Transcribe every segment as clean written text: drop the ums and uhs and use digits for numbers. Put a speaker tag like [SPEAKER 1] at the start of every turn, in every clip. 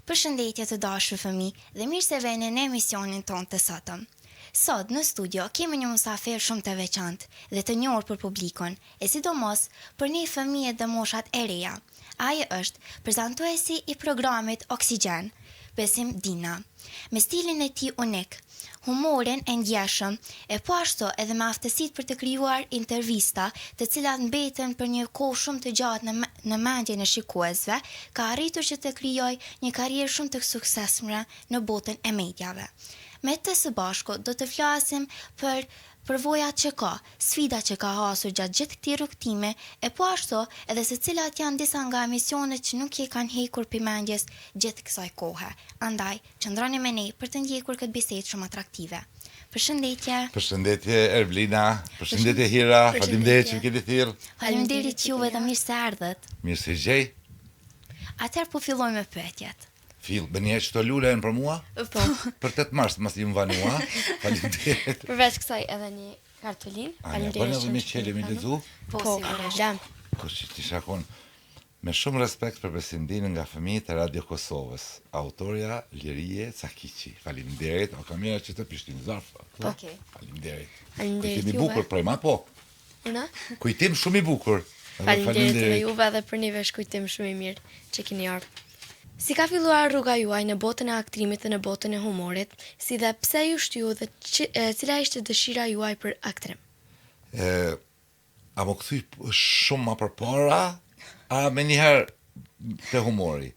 [SPEAKER 1] Përshëndetje të dashur fëmijë dhe mirë se vini në emisionin tonë të sotëm. Sot në studio kemi një musafir shumë të veçantë dhe të njohur për publikun, e sidomos për ne fëmijët dhe moshat e reja. Ai është prezantuesi i programit Oksigjen, Besim Dina. Me stilin e tij unik, humorin e ndjeshëm e po ashtu edhe me aftësitë për të krijuar intervista të cilat mbeten për një kohë shumë të gjatë në në mendjen e shikuesve, ka arritur që të krijojë një karrierë shumë të suksesshme në botën e mediave. Me të së bashku do të flasim për përvojat që ka, sfidat që ka hasur gjatë gjithë këtij rrugëtimi e po ashtu edhe se cilat janë disa nga emisionet që nuk i kanë hekur prej mendjes gjithë kësaj kohe. Andaj, qëndroni me ne për të ndjekur këtë bisedë shumë atraktive. Përshëndetje!
[SPEAKER 2] Përshëndetje Erblina, përshëndetje Hira, faleminderit që më keni
[SPEAKER 1] thirrë. Faleminderit juve dhe mirë se erdhët.
[SPEAKER 2] Mirë se ju gjej.
[SPEAKER 1] Atëherë po fillojmë me pyetjet.
[SPEAKER 2] Fill, bëni e qëto lule janë për mua?
[SPEAKER 3] Po.
[SPEAKER 2] Për 8 mars, mos ju vonua. Faleminderit.
[SPEAKER 3] Përveç kësaj edhe një kartolinë.
[SPEAKER 2] Faleminderit. A, edhe me çelë me lexu?
[SPEAKER 3] Po, po
[SPEAKER 1] sigurisht.
[SPEAKER 2] Po që ti shakon. Me shumë respekt për Besim Dinën nga fëmijët e Radio Kosovës. Autorja Lirie Cakiqi. Faleminderit. O ka mirë që të pishtin zarf.
[SPEAKER 3] Po. Okej.
[SPEAKER 2] Faleminderit.
[SPEAKER 3] Faleminderit.
[SPEAKER 2] Kujtim i bukur prej ma po.
[SPEAKER 3] Una?
[SPEAKER 2] Kujtim shumë i bukur.
[SPEAKER 3] Faleminderit edhe juve edhe për neve është kujtim shumë i mirë që keni ardhur. Si ka filluar rruga juaj në botën e aktrimit dhe në botën e humorit, si dhe pse ju shtyu dhe cila ishte dëshira juaj për aktrim?
[SPEAKER 2] E, a m'u kthy shumë ma përpara, a menjëherë te humori?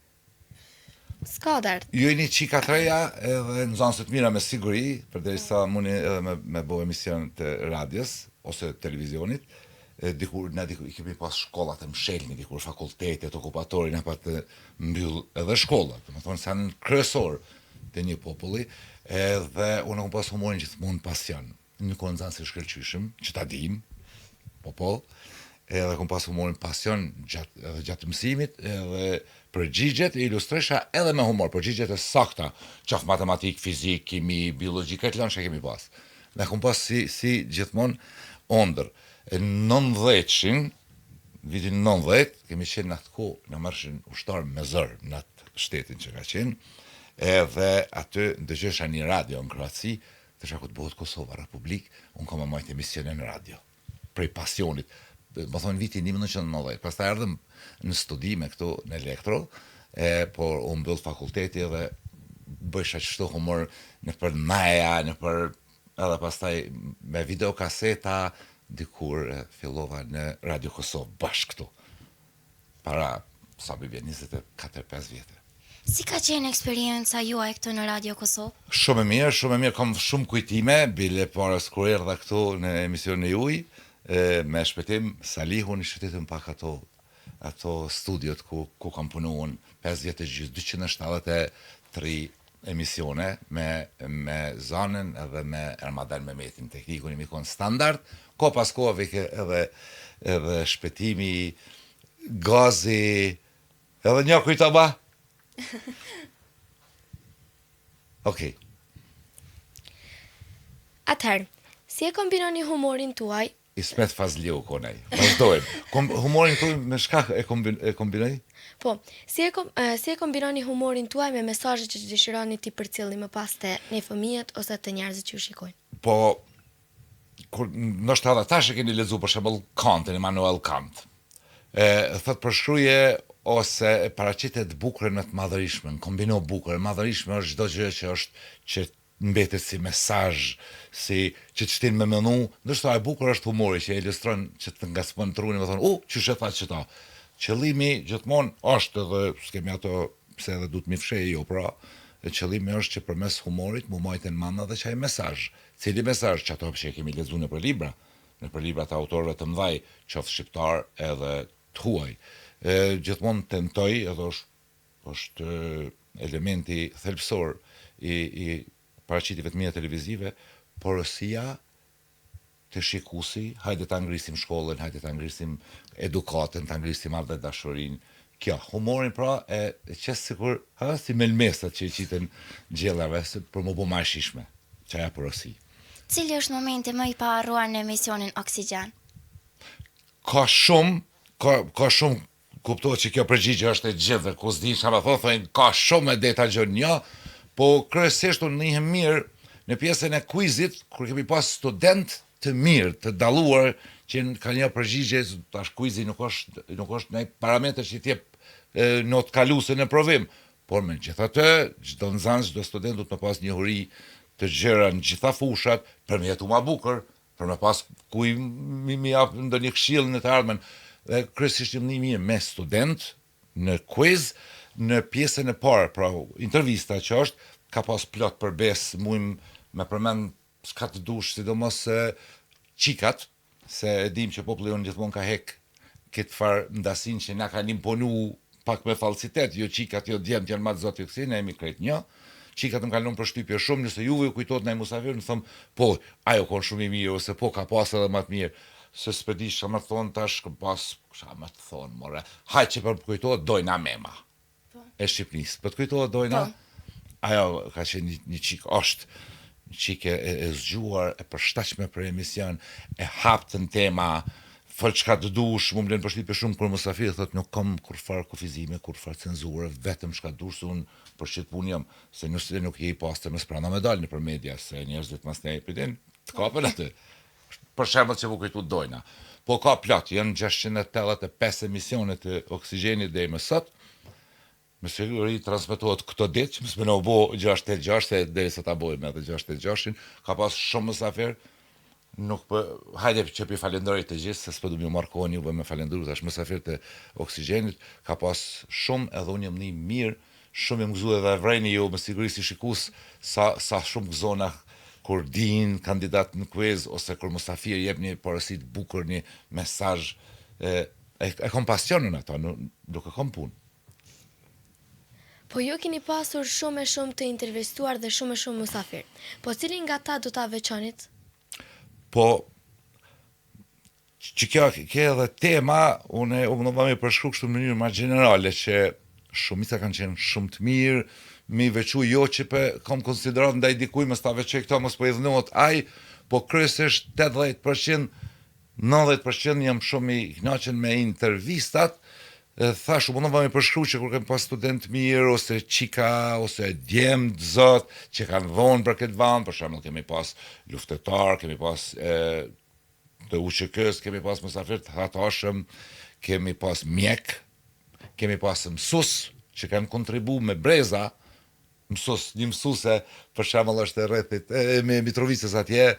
[SPEAKER 3] S'ka dert.
[SPEAKER 2] Ju jeni çika të reja edhe nxënëse të mira me siguri, përderisa muni edhe me, me bo emision të radios ose televizionit, e dikur na dikur i kemi pas shkollat e mshelni dikur fakultetet okupatori na pat mbyll edhe shkollat, domethënë se janë kryesor të një populli, edhe unë kam pas humorin gjithmonë pasion. Jom kon nxënës i shkëlqyeshëm, që ta dim. Po po. Edhe kom pas humorin pasion gjatë edhe gjatë mësimit, edhe përgjigjet i ilustrojsha edhe me humor, përgjigjet e sakta, qoftë matematikë, fizikë, kimi, biologji, krejt lëndë që kemi pas. Dhe kom pas si si gjithmonë ëndërr. E 90-shin, vitin 90, kemi qenë në atë kohë, na marrshin ushtarë me zor në atë shtetin që ka qenë, edhe aty ndëgjojsha një radio në Kroaci, Thosha kur të bëhet Kosova Republikë, unë kam me majtë emisione në radio. Prej pasionit. Me thonë viti 1990. Pastaj erdhëm në studime këtu në Elektro, e, por u mbyll fakulteti edhe bëjsha qështu humor nëpër neja, nëpër edhe pastaj me videokaseta dikur fillova në Radio Kosovë bashkë këtu. Para sa bi bje 24-5 vjete.
[SPEAKER 1] Si ka qenë eksperienca juaj këtu në Radio Kosovë?
[SPEAKER 2] Shumë e mirë, shumë e mirë, kam shumë kujtime, bile para se kur erdha këtu në emisionin e juj, e, me Shpëtim Salihun i shëtitëm pak ato ato studiot ku ku kam punu unë, 5 vjet e gjysë, 273 emisione me me Zanën edhe me Ermadan Mehmetin, teknikun jemi kon standard, kohë pas kohe vike edhe edhe Shpëtimi, Gazi, edhe një kujto ba? Okej.
[SPEAKER 3] Atëherë, si e kombinoni humorin tuaj
[SPEAKER 2] Ismet Fazliu konaj. Vazhdojmë. Kom, humorin tuaj me çka e, kombin, e kombinoj?
[SPEAKER 3] Po, si e, kom, si e kombinoni humorin tuaj me mesazhet që dëshironi t'i përcillni më pas te ne fëmijët ose te njerëzit që ju shikojnë?
[SPEAKER 2] Po, kur ndoshta edhe tash e keni lexuar për shembull Kantin, Immanuel Kant. E thot përshkruje ose e paraqite të bukurën me të madhërishmen, kombino bukur, e madhërishme është çdo gjë që është që mbetet si mesazh, si që të shtin me menu, ndoshta e bukur është humori që e ilustron që të ngacmon trunin me thonë, u, qysh e tha qëta. Qëllimi gjithmonë është edhe s'kemi ato pse edhe duhet mi fsheh, jo pra, e qëllimi është që përmes humorit mu majtë në mend edhe qaj mesazh. Cili mesazh? Që ato që e kemi lexuar nëpër libra, nëpër libra të autorëve të mëdhaj, qoftë shqiptar edhe të huaj. E, gjithmonë tentoj edhe është është elementi thelbësor i i paraqitjeve të mia televizive, porosia te shikuesi, hajde ta ngrisim shkollën, hajde ta ngrisim edukatën, ta ngrisim atdhedashurinë. Kjo, humorin pra e qes sikur, ha, si melmesat që i qiten gjellave se për m'u bo ma e shijshme, qaja porosi.
[SPEAKER 1] Cili është momenti më i paharruar në emisionin Oksigjen?
[SPEAKER 2] Ka shumë, ka ka shumë. Kuptohet që kjo përgjigje është e gjithëve, ku s'din çka me thonë, thonë ka shumë e deta gjë një, po kryesisht unë nihem mirë në pjesën e kuizit, kur kemi pas student të mirë, të dalluar, që kanë një përgjigje, tash kuizi nuk është, nuk është një parametër që t'jep notë kaluse në provim, por megjithatë, çdo nxënës, çdo student duhet me pas njohuri të gjera në gjitha fushat, për me jetu ma bukur, për me pas kuj mi, mi jap ndonjë këshillë në të ardhmen. Dhe kryesisht jam ni mirë me student në quiz, në pjesën e parë, pra intervista që është, ka pas plot për besë, mujm me përmend çka të dush, sidomos qikat, se e dim që populli jonë gjithmonë ka hek këtë farë ndasin që na kanë imponu pak me falsitet, jo qikat, jo djemt janë ma të zot, jo kësi, ne jemi krejt një. Qikat më kanë lënë përshtypje shumë, nëse juve ju kujtohet ndonjë musafir, më thëm, po, ajo kon shumë i mirë, ose po, ka pas edhe më të mirë. Se s'pe di çka më thonë tash, kam pas, çka më të thonë, more. Hajt që për më kujtohet, Dojna Mema. Po. E Shqipnisë. Po të kujtohet Dojna? Po. Ajo ka qenë një, një çikë, është një çikë e, e zgjuar, e përshtatshme për emision, e haptë në tema, fol çka të dush, mu më lën përshtypje shumë kur musafiri thot nuk kam kurrfar kufizime, kurrfar cenzure, vetëm çka dush, se unë për qët punë jam, se nëse nuk je i pastër mos prano me dalë nëpër media, se njerëzit mas ne e të kapën aty. Për shembull që m'u kujtu Dojna. Po ka plot, janë 685 emisione të Oksigjenit deri më sot. Me siguri transmetohet këto ditë, që mos me na u bo 686, se derisa ta bojmë edhe 686-shin, ka pas shumë musafir, nuk po, hajde që pi falenderoj të gjithë, se s'po du m'ju marrë kohën juve me falenderu tash musafir të Oksigjenit, ka pas shumë edhe unë jam ni mirë, shumë jam gëzu edhe e vrejni ju me siguri si shikus sa, sa shumë gëzona kur din kandidat në quiz ose kur musafir jep një porosi të bukur, një mesazh, e, e, e kom pasionin ato, nuk, nuk e kom punë.
[SPEAKER 3] Po ju keni pasur shumë e shumë të intervistuar dhe shumë e shumë musafir. Po cilin nga ta do ta veçonit?
[SPEAKER 2] Po, që kjo ke edhe tema, unë u mundova me përshkru kështu në mënyrë më gjenerale që shumica kanë qenë shumë të mirë, mi veçu jo që pe kom konsiderat ndaj dikuj mos ta veçoj këto, mos po idhnohet ai, po kryesisht 80% 90% jam shumë i kënaqur me intervistat, thash u mundova me përshkru që kur kem pas student mirë ose çika ose djem të zot që kanë dhonë për këtë vend, për shembull kemi pas luftëtar, kemi pas e, të UÇK-s, kemi pas musafir të hatashëm, kemi pas mjek, kemi pas mësus që kanë kontribu me breza, mësus, një mësuse, për shembull është e rrethit, e, me Mitrovicës atje,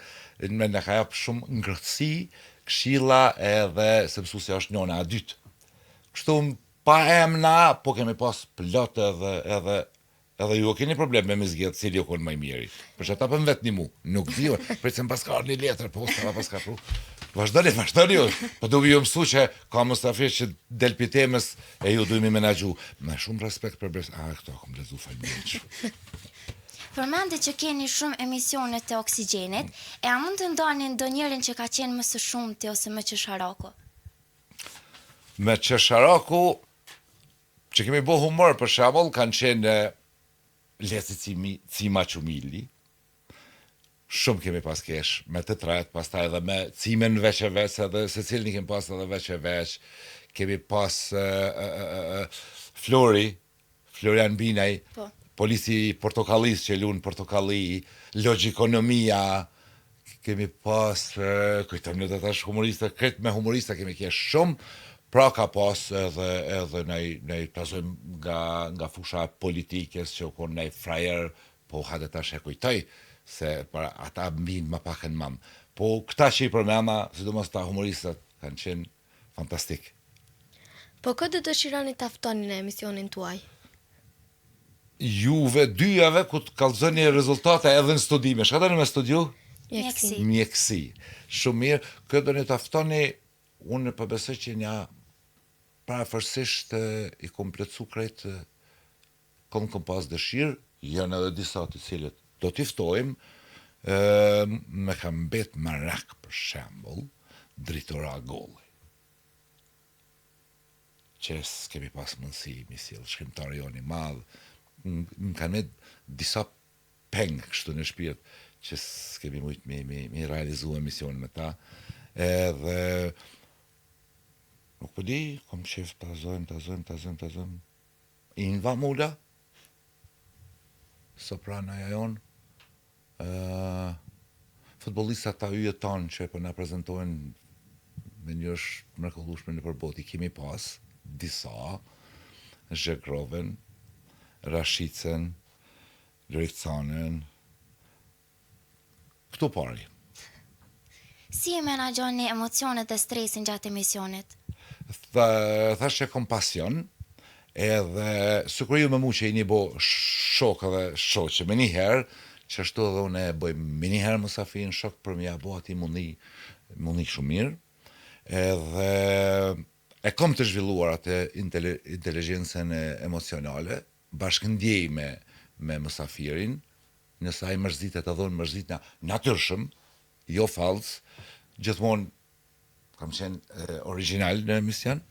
[SPEAKER 2] me na ka jap shumë ngrohtësi, këshilla edhe se mësusja është nona e dytë. Kështu pa emna, po kemi pas plot edhe edhe Edhe ju keni problem me me zgjedh cili u kon më i miri. Për çata po më vetni mu, nuk di unë, prit se më paska ardhur një letër, po s'ka paska pru. Vazhdoni, vazhdoni ju. Po du ju mësu që ka musafir që del pi temës e ju duhet mi menaxhu. Me shumë respekt për bres. A këto kam lexu faleminderit.
[SPEAKER 1] Përmende që keni shumë emisione të Oksigjenit, e a mund të ndani ndonjërin që ka qenë më së shumti ose më qesharaku?
[SPEAKER 2] Me qesharaku Që kemi bo humor për shembull kanë qenë Leci Cimi, Cima Qumili, shumë kemi pas kesh me të tret, pastaj edhe me Cimën veç e veç, edhe secilin i kemi pas edhe veç e veç, kemi pas e, e, e, e, Flori, Florian Binaj, po. polici i Portokallisë që lun Portokalli, Logjikonomia, kemi pas, kujtojmë në të tash humorista, krejt me humorista kemi kesh shumë, pra ka pas edhe edhe nej nej ta zojmë nga nga fusha e politikës që u kon nej frajer, po hajde tash e kujtoj se para ata mbin më pak në mend. Po këta që i përmenda, sidomos ta humoristat kanë qenë fantastik.
[SPEAKER 3] Po kë do dëshironi ta ftoni në emisionin tuaj?
[SPEAKER 2] Juve dyjave ku të kallzoni rezultate edhe në studime. Çka doni me studiu?
[SPEAKER 1] Mjekësi.
[SPEAKER 2] Mjekësi. Shumë mirë. Kë doni ta ftoni? Unë po besoj që nja parafërsisht i kom plotësu krejt kom kom pas dëshirë, janë edhe disa të cilët do t'i ftojmë, me ka mbet merak për shembull Dritor Agolli. Që s'kemi pas mundësi mi sjell shkrimtar jonë i madh, më kanë met disa peng kështu në shpirt që s'kemi mujt mi, mi, mi realizu emisionin me ta. Edhe. Nuk po di, kom qef ta zojmë, ta zojmë, ta zojmë, ta zojmë. Inva Mula, sopranoja jonë, ë futbollistat ta yjet tanë që po na prezantojnë me një është mrekullueshme nëpër botë, i kemi pas disa, Zhegrovën, Rashicën, Lorik Canën, Këto pari.
[SPEAKER 1] Si e menaxhoni emocionet dhe stresin gjatë emisionit?
[SPEAKER 2] Thashë që kom pasion, edhe sikur ju me mu që jeni bo shok edhe shoqe menjëherë, qashtu edhe unë e bëj menjëherë musafirin shok për me ja bo atij m'u ni, m'u ni shumë mirë, edhe e kom të zhvilluar atë inteligjencën emocionale, bashkëndjej me me musafirin, nëse ai mërzitet edhe unë mërzitna natyrshëm, jo fallc, gjithmonë kam qenë origjinal në emision,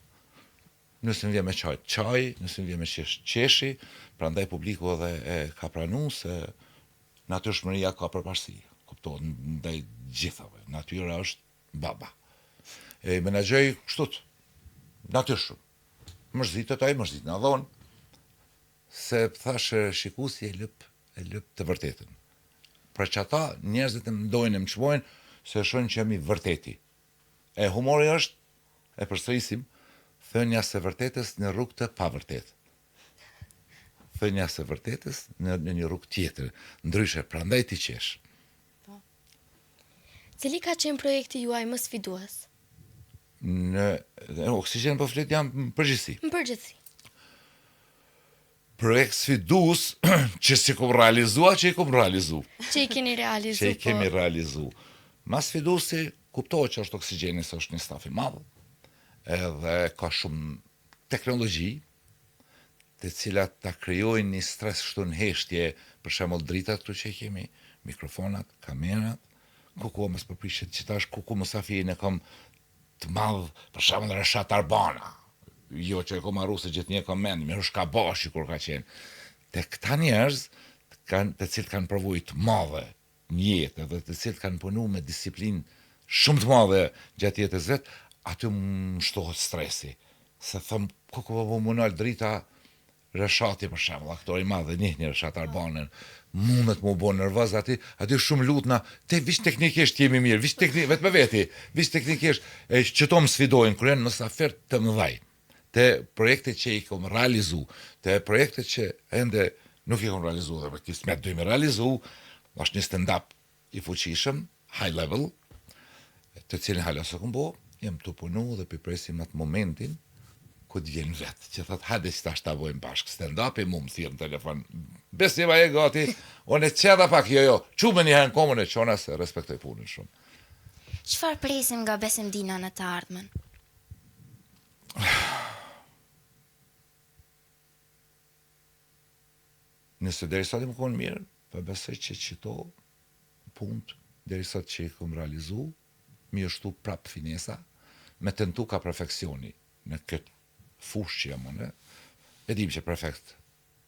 [SPEAKER 2] nëse më vjen me qaj, qaj, nëse më vjen me qesh, qeshi, prandaj publiku edhe e ka pranu se natyrshmëria ka përparësi, kuptohet, ndaj gjithave, natyra është baba. E menaxhoj kështu, natyrshëm. Mërzitet ai, mërzitna edhe unë. Se thashë shikuesi e lyp, e lyp të vërtetën. Për qata njerëzit më dojnë e më çmojnë se e shohin që jam i vërteti. E humori është, e përsërisim, thënia së vërtetës në rrugë të pavërtetë. Thënia së vërtetës në, në një rrugë tjetër, ndryshe, prandaj ti qesh.
[SPEAKER 3] Po. Cili ka qenë projekti juaj më sfidues?
[SPEAKER 2] Në, në Oksigjen po flet jam në përgjithësi.
[SPEAKER 3] Në përgjithësi.
[SPEAKER 2] Projekt sfidues që s'i kom realizu, a që i kom realizu.
[SPEAKER 3] Që i keni realizu.
[SPEAKER 2] Që i kemi
[SPEAKER 3] po.
[SPEAKER 2] realizu. Ma sfiduesi, kuptohet që është Oksigjeni, se është një staf i madh, edhe ka shumë teknologji, të cilat ta krijojnë një stres kështu në heshtje, për shembull dritat këtu që i kemi, mikrofonat, kamerat, ku ku mos po prishet qitash, ku ku musafirin e kam të madh, për shembull Reshat Arbana, jo që e kam harru se gjithnjë e kam mend, mirë është Kabashi kur ka qenë. Te këta njerëz kanë të cilët kanë përvojë të madhe në jetë edhe të cilët kanë punu me disiplinë shumë të madhe gjatë jetës vet, aty më shtohet stresi. Se them, ku ku po m'u nal drita, Reshati për shembull, aktor i madh, e njihni Reshat Arbanën, mundet m'u bo nervoz aty, aty shumë lutna, te viç teknikisht jemi mirë, viç teknik, vetë me veti, viç teknikisht, e qëto më sfidojnë, kur janë mysafirë të mëdhaj, te projekte që i kom realizu, te projekte që ende nuk i kom realizu dhe me kismet do i me realizu, është një stand-up i fuqishëm, high level, të cilin hala s'e kom bo, jam tu punu dhe po presim atë momentin ku të vjen vetë, që thot hajde që tash ta bojmë bashkë, stand-upi mu më thirr në telefon, Besim a je gati, unë e qedha pak, jo jo, çu menjëherë në komën e çona se respektoj punën shumë.
[SPEAKER 1] Çfarë presim nga Besim Dina në të ardhmen?
[SPEAKER 2] Nëse deri sot jam konë mirë, po besoj që qito punët deri sot që i kom realizu, mi shtu prap finesa, me tentu ka perfeksioni në këtë fushë që jam unë, e dim që perfekt,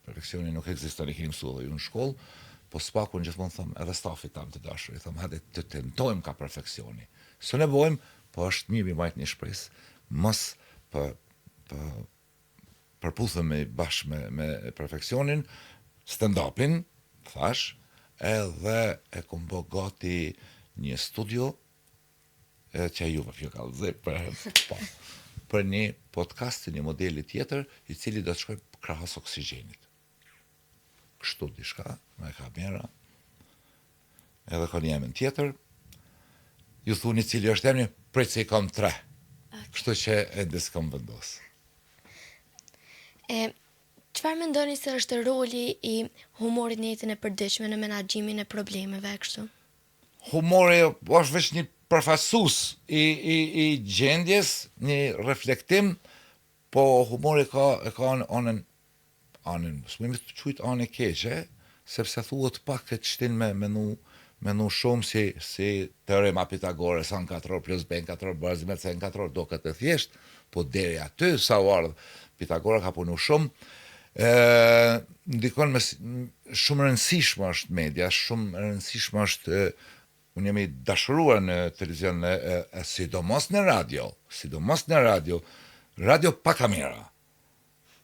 [SPEAKER 2] perfeksioni nuk ekziston, e keni mësu edhe ju në shkollë, po s'paku unë gjithmonë them edhe stafit tam të dashur, i them hajde të tentojmë ka perfeksioni. S'e ne bojmë, po është mirë mi majt një shpresë, mos po po përputhemi bashkë me me perfeksionin, stand-upin, thash, edhe e kom bo gati një studio edhe që juve po ju kallzoj për po, për një podcast të një modeli tjetër, i cili do të shkojë krahas oksigjenit. Kështu diçka, me kamera, edhe ka një emën tjetër, ju thuni cili është emri, prit se i kam tre. Okay. Kështu që ende s'kam vendos.
[SPEAKER 3] E, çfarë mendoni se është roli i humorit në jetën e përditshme në menaxhimin e problemeve e kështu?
[SPEAKER 2] Humori është veç një përfaqësues i, i, i gjendjes, një reflektim, po humori ka e ka anën anën, s'muj me qujt anë e keqe, sepse thuhet pak këtë shtin me menu, menu shumë si, si teorema Pitagores, A në katror plus B në katror, barazi me C në katror, doket e thjesht, po deri aty sa u ardh, Pitagora ka punu shumë, e, ndikon me, shumë rëndësishme është media, shumë rëndësishme është Unë jam i dashuruar në televizion e, e, e sidomos në radio, sidomos në radio. Radio pa kamera,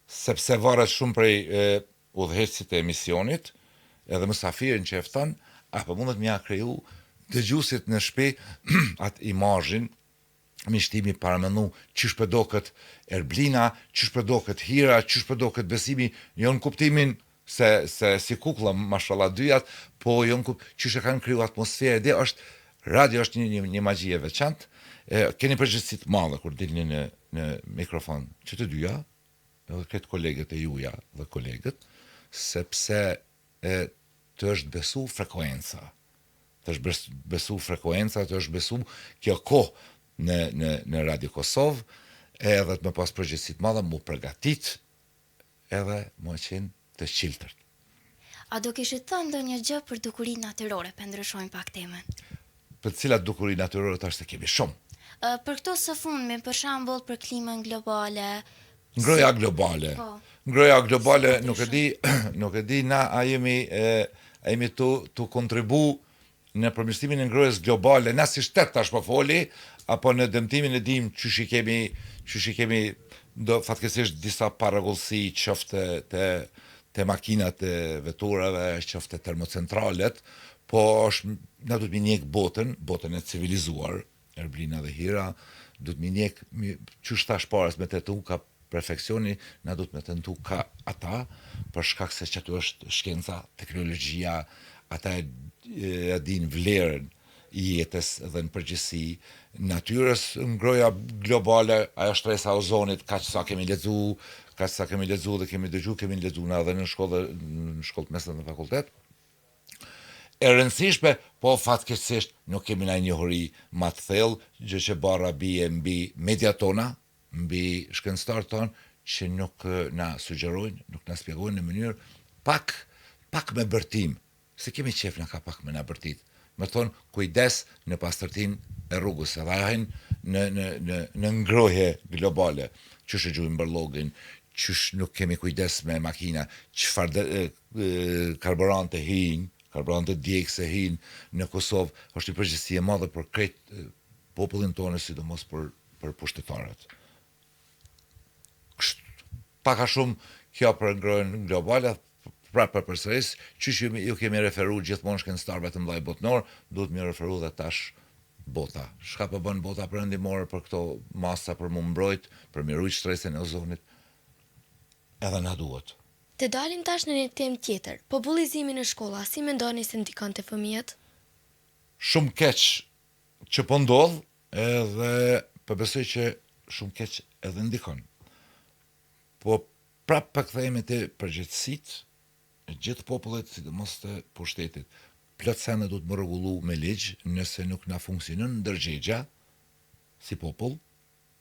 [SPEAKER 2] sepse varet shumë prej udhëheqësit të emisionit, edhe mësafirin që e fton, a po mundet me ia kriju dëgjuesit në shpi atë imazhin, mi shti mi paramendu qysh po doket Erblina, qysh po doket Hira, qysh po doket Besimi, jo në kuptimin se se si kuklla mashallah dyjat, po jo në kup, qysh e kanë kriju atmosferë, dhe është radio është një një, një magji e veçantë. E, keni përgjegjësi të madhe kur dilni në në mikrofon që të dyja, edhe këtë kolegët e juja dhe kolegët, sepse e, të është besu frekuenca. Të është besu frekuenca, të është besu kjo kohë në, në, në Radio Kosovë, edhe të me pas përgjegjësi të madhe, mu përgatit, edhe me qenë të çiltërt.
[SPEAKER 1] A do kishit thënë ndonjë gjë për dukuritë natyrore, pe ndryshojmë pak temën.
[SPEAKER 2] Për cilat dukuri natyrore tash se kemi shumë.
[SPEAKER 1] Për këto së fundmi, për shembull për klimën globale.
[SPEAKER 2] Ngrohja globale. Po. Ngrohja globale nuk e di, nuk e di na a jemi a jemi tu tu kontribu në përmirësimin e ngrohjes globale, na si shtet tash po foli, apo në dëmtimin e dim qysh i kemi, qysh i kemi do fatkeqësisht disa parregullsi qoftë te te makinat e veturave, qoftë te termocentralet, po është na duhet mi ndjek botën, botën e civilizuar, Erblina dhe Hira, duhet mi ndjek, mi, qysh thash para me tentu ka perfeksioni, na duhet me tentu ka ata, për shkak se qaty është shkenca, teknologjia, ata e, e din vlerën jetës dhe në përgjithësi natyrës ngrohja globale, ajo shtresa e ozonit, kaq sa kemi lexu, kaq sa kemi lexu dhe kemi dëgju, kemi lexu na edhe në shkollë, në shkollë të mesme dhe në fakultet. E rëndësishme, po fatkeqësisht nuk kemi naj njohuri ma të thellë, gjë që barra bie mbi mediat tona, mbi shkencëtarët tonë që nuk na sugjerojnë, nuk na spjegojnë në mënyrë pak pak me bërtim, se kemi qef na ka pak me na bërtit, me thonë kujdes në pastërtinë e rrugës, edhe ajo hin në në në në ngrohje globale, qysh e gjujmë bërllogin, qysh nuk kemi kujdes me makina, çfarë karburante hyjnë, karburante djegëse hyjnë në Kosovë, është një përgjegjësi e madhe për krejt popullin tonë, sidomos për për pushtetarët. Kështu, pak a shumë kjo për ngrohjen globale, pra për përsëris, qysh ju, ju kemi referu gjithmonë shkencëtarëve të mëdhaj botënor, duhet mi referu dhe tash bota. Çka po bën bota perëndimore për këto masa për mu mbrojt, për mi rujt shtresën e ozonit, edhe na duhet.
[SPEAKER 3] Të dalim tash në një temë tjetër, po bullizimi në shkolla, si mendoni se ndikon te fëmijët?
[SPEAKER 2] Shumë keq që po ndodh, edhe po besoj që shumë keq edhe ndikon. Po prap po kthehemi te përgjegjësitë e gjithë popullit, sidomos të pushtetit. Plot sende duhet me rregullu me ligj, nëse nuk na funksionon ndërgjegja si popull,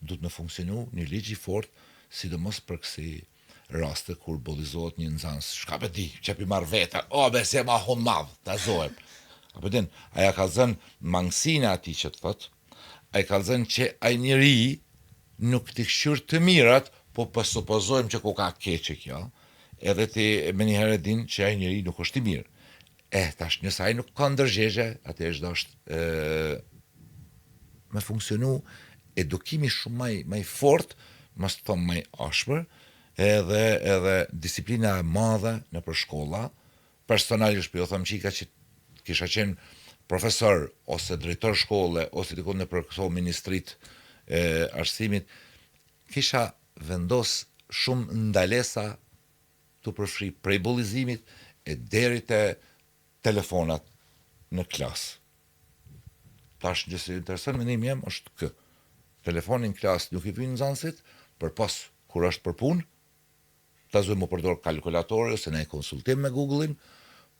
[SPEAKER 2] Duhet me funksionu një ligj i fortë, sidomos për kësi raste kur bullizohet një nxënës, shka pe di, që pi marr veten, o be se ma hun madh, ta zohem. A po din, aja kallzon mangësinë e atij që të thot, ai kallzon që ai njeri nuk t'i kqyr të mirat, po po supozojmë që ku ka keqe kjo, edhe ti menjëherë e din që ai njeri nuk është i mirë. Eh, tash nëse ai nuk ka ndërgjegje, atëherë është dasht me funksionu edukimi shumë ma i, ma i fort, mos të thom ma i ashpër, edhe edhe disiplina e madhe nëpër shkolla. Personalisht po ju them çika që kisha qenë profesor ose drejtor shkolle ose diku nëpër këto ministritë e arsimit, kisha vendos shumë ndalesa tu përfshi prej bullizimit e deri te telefonat në klasë. Tash nëse ju intereson mendimi jem është kë. Telefonin në klasë nuk i vynë nxënësit, përpos kur është për punë, ta zojmë mu përdor kalkulatori ose naj konsultim me Google-in,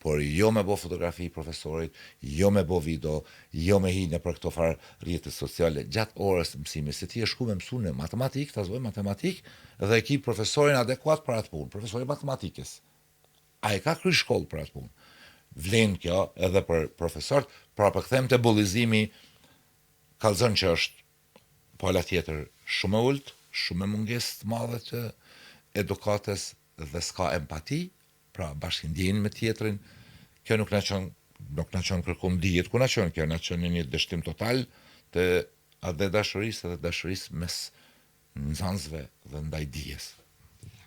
[SPEAKER 2] por jo me bo fotografi profesorit, jo me bo video, jo me hi nëpër këto farë rrjete sociale gjatë orës së mësimit, se ti je shku me mësu në matematikë, ta zojmë matematikë, dhe e ki profesorin adekuat për atë punë, profesori i matematikës. A e ka kry shkollë për atë punë? Vlen kjo edhe për profesorët, pra po kthehem te bullizimi, kallzon që është pala tjetër shumë e ulët, shumë me mungesë të madhe të edukatës dhe s'ka empati, pra bashkëndjenjë me tjetrin, kjo nuk na çon nuk na çon kërkun dihet ku na çon kjo, na çon në një dështim total të atdhedashurisë dhe dashurisë mes. nxënësve dhe ndaj dijes.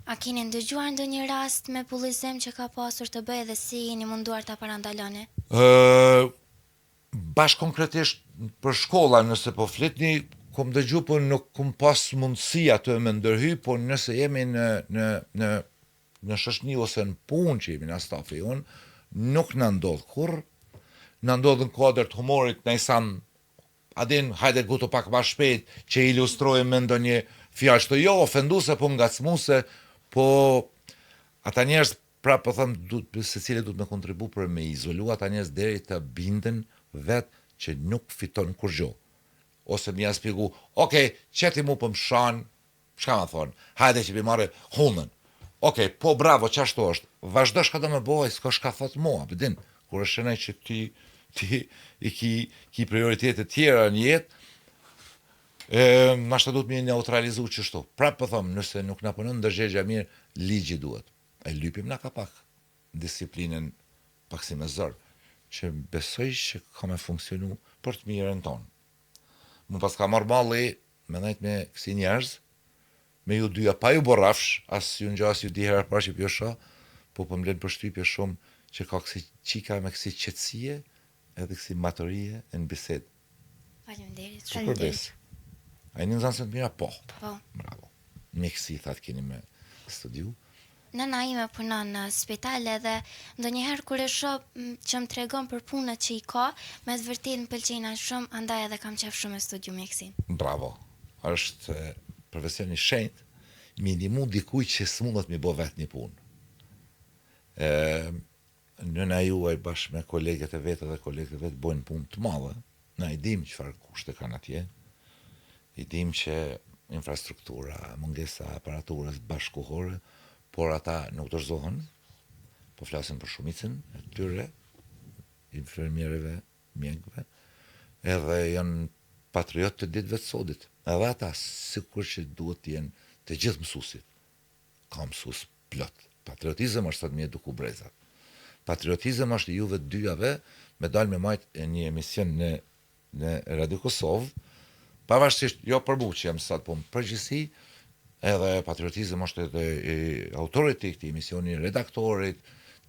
[SPEAKER 1] A keni ndëgjuar ndonjë rast me bullizim që ka pasur të bëjë dhe si jeni munduar ta parandaloni?
[SPEAKER 2] Ë bash konkretisht për shkolla nëse po flitni, kom dëgju po nuk kom pas mundësi aty me ndërhy, po nëse jemi në në në në shoqni ose në punë që jemi në stafi jonë, nuk na ndodh kurrë, na ndodh në kuadër të humorit naj sen A din, hajde guto pak ma shpejt, që ilustrojmë me ndonjë fjalë qëto jo ofenduse, po ngacmuse, po ata njerëz prapë po them duhet secili duhet me kontribu për me izolu ata njerëz deri të binden vet që nuk fiton kurgjo. Ose me ja spjegu, ok, qeti mu po më shan, Çka me thonë, hajde që pi marrë hundën. Okej, po bravo, qashtu është. Vazhdo çka do me bo, ai s'ka çka thot mua, po din, kur e sheh që ti ti i ki ki prioritete tjera në jetë, e nashta duhet me neutralizu qështu. Prapë po thom, nëse nuk na punon ndërgjegja mirë, ligji duhet. E lypim na ka pak disiplinën pak si me zor, që besoj që ka me funksionu për të mirën tonë. Mu paska marrë malli me nejt me kësi njerëz, me ju dyja pa ju bo rrafsh, as ju njoh as ju di hera parë që po ju shoh, po po më lën përshtypje shumë që ka kësi çika me kësi qetësie edhe kësi maturie në bisedë.
[SPEAKER 1] Faleminderit.
[SPEAKER 2] Super besë. A jeni nxënëse të mira? Po.
[SPEAKER 1] Po.
[SPEAKER 2] Bravo. Mjekësi thatë keni me studiu.
[SPEAKER 1] Nëna ime punon në spital edhe ndonjëherë kur e shoh që më tregon për punët që i ka, me të vërtetë më pëlqejnë aq shumë, andaj edhe kam qejf shumë me studiu mjekësinë.
[SPEAKER 2] Bravo. Është profesion i shenjtë me i ndihmu dikujt që s'mundet me bo vetë një punë. Ë nëna juaj bashkë me kolegët e vet dhe kolegët e vet bojnë punë të madhe. Na i dimë çfarë kushte kanë atje. I dimë që infrastruktura, mungesa e aparaturës bashkëkohore, por ata nuk dorëzohen. Po flasim për shumicën e tyre, infermierëve, mjekëve, edhe janë patriot të ditëve të sodit. Edhe ata, sikur që duhet të jenë të gjithë mësuesit. Ka mësues plot. Patriotizëm është sot me eduku brezat. Patriotizëm është i juve të dyjave me dalë me majt një emision në në Radio Kosovë, pavarësisht jo për mu që jam sot, po në përgjithësi, edhe patriotizëm është edhe i autorit të këtij emisioni, redaktorit,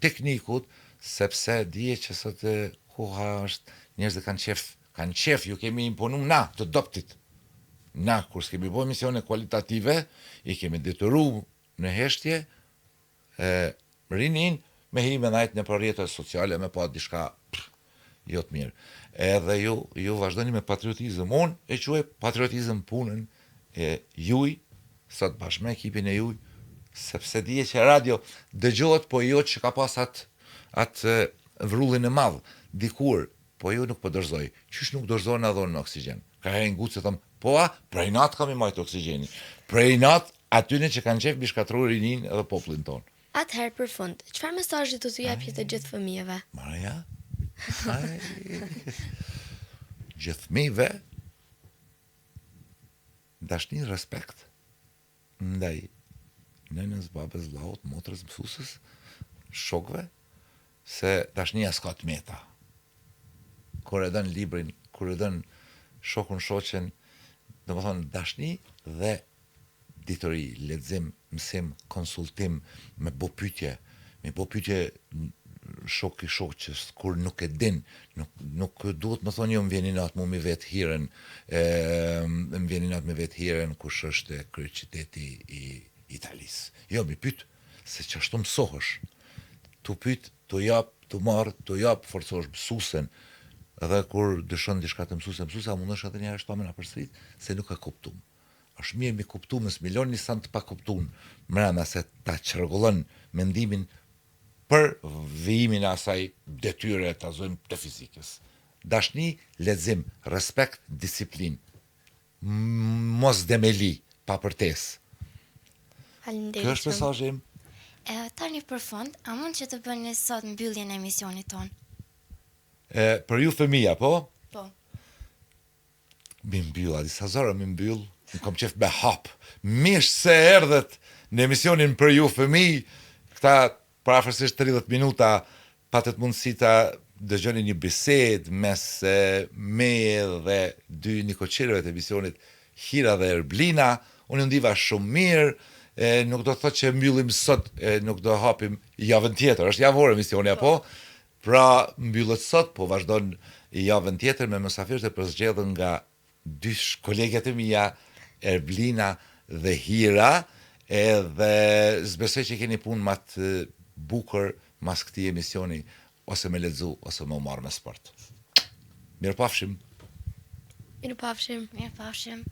[SPEAKER 2] teknikut, sepse dije që sot koha është njerëzit kanë qef, kanë qef, ju kemi imponu na të dobtit. Na kur s'kemi bo emisione kualitative, i kemi detyru në heshtje e rinin me hi me najt nëpër rrjete sociale me pa diçka jo të mirë. Edhe ju ju vazhdoni me patriotizëm. Unë e quaj patriotizëm punën e juj sot bashkë me ekipin e juj, sepse dije që radio dëgjohet, po jo që ka pas atë atë vrullin e madh dikur, po ju nuk po dorëzoj. Qysh nuk dorëzohen edhe unë me oksigjen? Ka herë ngucë thom, po a, prej natë kam i majtë oksigjenin. Prej natë atyne që kanë qef mi shkatrru rinin edhe popullin tonë.
[SPEAKER 3] Atëherë për fund, çfarë mesazhi do t'u jepje të gjithë fëmijëve?
[SPEAKER 2] Maria? Ai. Gjithë fëmijëve dashni respekt ndaj nënës, babës, vllaut, motrës, mësueses, shokëve, se dashnia s'ka të meta. Kur e don librin, kur e don shokun, shoqen, domethonë dashni dhe dituri, lexim, mësim, konsultim, me bo pyetje, me bo pyetje shoki shoqes kur nuk e din, nuk nuk duhet me thonë jo më vjen inat mu mi vet Hirën, e, më vjen inat me vet Hirën kush është kryeqyteti i Italisë. Jo, mi pyet, se qashtu mësohesh. Tu pyet, tu jap, tu marr, tu jap, forcohesh mësuesen. Edhe kur dyshon diçka te mësuesja, mësuesja mundesh edhe një herë shto me na përsërit se nuk e kuptum. Është mirë mi kuptu mos mi lon një send të pakuptun mrena se ta çrregullon mendimin për vijimin e asaj detyre ta zojmë të fizikës. Dashni, lexim, respekt, disiplinë. Mos demeli, pa përtesë.
[SPEAKER 1] Faleminderit
[SPEAKER 2] Ky është
[SPEAKER 1] shumë.
[SPEAKER 2] mesazhi im.
[SPEAKER 1] E tani për fund, a mund që të bëni sot mbylljen e emisionit tonë?
[SPEAKER 2] E, për ju fëmija, po?
[SPEAKER 1] Po.
[SPEAKER 2] Mi mbyll, a di sa zor mi mbyll, unë kom qef me hap. Mirë se erdhët në emisionin për ju fëmijë, këta përafërsisht 30 minuta patët mundësi ta dëgjoni një bisedë mes meje dhe dy nikoqirëve të emisionit Hira dhe Erblina. Unë u ndiva shumë mirë, e nuk do të thotë që mbyllim sot e nuk do hapim javën tjetër, është javor emisioni apo? Pra mbyllet sot, po vazhdon javën tjetër me mysafirët e përzgjedhur nga dy koleget e mia, Erblina dhe Hira, edhe s'besoj që keni punë ma të bukur mas këtij emisioni ose me lexu ose me u marrë me sport. Mirupafshim.
[SPEAKER 3] Mirupafshim.
[SPEAKER 1] Mirupafshim.